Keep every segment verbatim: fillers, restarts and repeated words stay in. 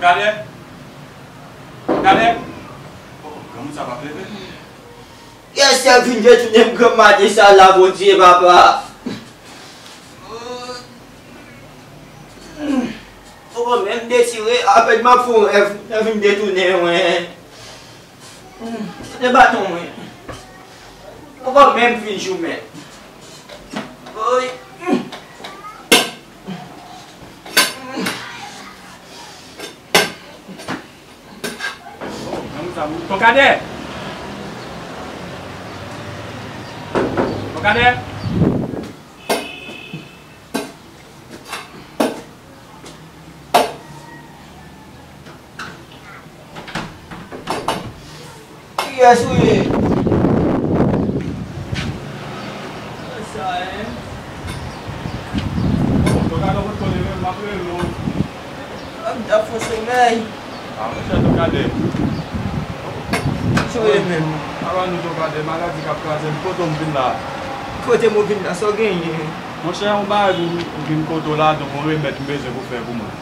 Tokadè? Tokadè? Oh, granmoun sa p ap leve. Yè, sè vin detounen m granm maten sa la, Bondye, papa. Poko menm detire, apèn m ap fè yon rèv, nèg vin detounen mwen. Kote baton mwen? Poko menm fin jounen. Oy. Tokadè! Tokadè! Kiyès ou ye? Sa, hein? Bon, Tokadè, w konn konnen menm, m ap rele w. M t ap fè somèy. A, monchè, Tokadè. Sa w ye menm? Aba nou, Tokadè, maladi k ap kraze m. Kote w m vin la? Kote m ou vin la? Sa w genyen? Monchè, yon bagay pou m vin kote w la, donk yon remèd m bezwen pou w fè pou mwen.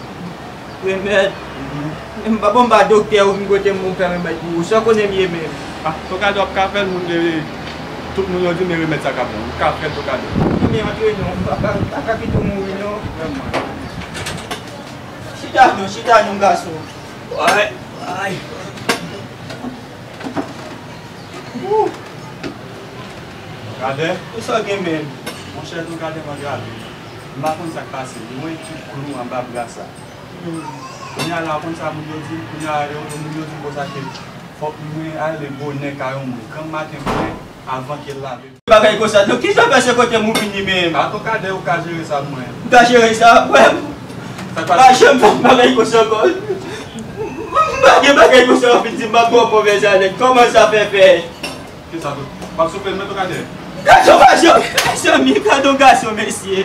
Remèd? Mhm. M pa, bon, m pa doktè, ou vin kote m, ou fè remèd pou ou. Sa w konnen m ye menm? A, Tokadè, w ap ka fè l, moun de, tout moun yo di men remèd sa ka bon. Ou ka fè l, Tokadè. Men antre non, m pa ka, m pa ka kite w mouri non. Chita non, chita non, gason. Ay, ay. Wou! Tokadè? Ou sa gen menm? Monchè, Tokadè, mwen grave. M pa konn sa k pase. Mwen ki klou anba bra sa. Hmm. Kounye a la, ou konn sa moun yo di m? Kounye a, yo, moun yo di m konsa ke fòk mwen ale bonè kay yon moun granm maten bonè avan ke l lave. Bagay konsa. Donk, kijan w fè se kote m ou vini menm? A, Tokadè, ou ka jere sa pou mwen? M ka jere sa? Wè, m pa janm fè bagay konsa ankò. M pa gen bagay konsa, w ap vin di m m ap ba w movèz alèt. Kòman sa fè fèt? Kisa tou? W ap soufle m, Tokadè? Gason pa janm, mezanmi, gade yon gason, mesye.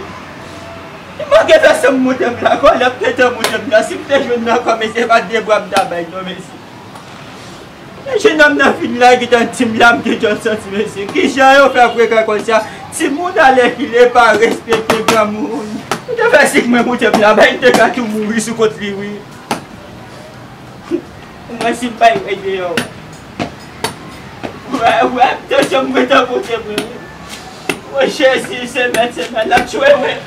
Li manke fè san m moute m la, kòlè ap gentan moute m la. Si m te jwenn nan kò, mesye, pa t de bra m ta bay non, mesye. Jennonm nan vin la, li gentan di m la, m gentan santi, mesye. Kijan yo fè frekan konsa? Timoun alèkile pa respekte granmoun. Li te fè sik mwen moute m la, bay, li te ka tou mouri sou kont li, wi. Mwen si m bay wè deyò. Wè, wè, tansyon m gentan monte, wi. O Jezi, se mèt, se mèt, l ap tchwe mwen.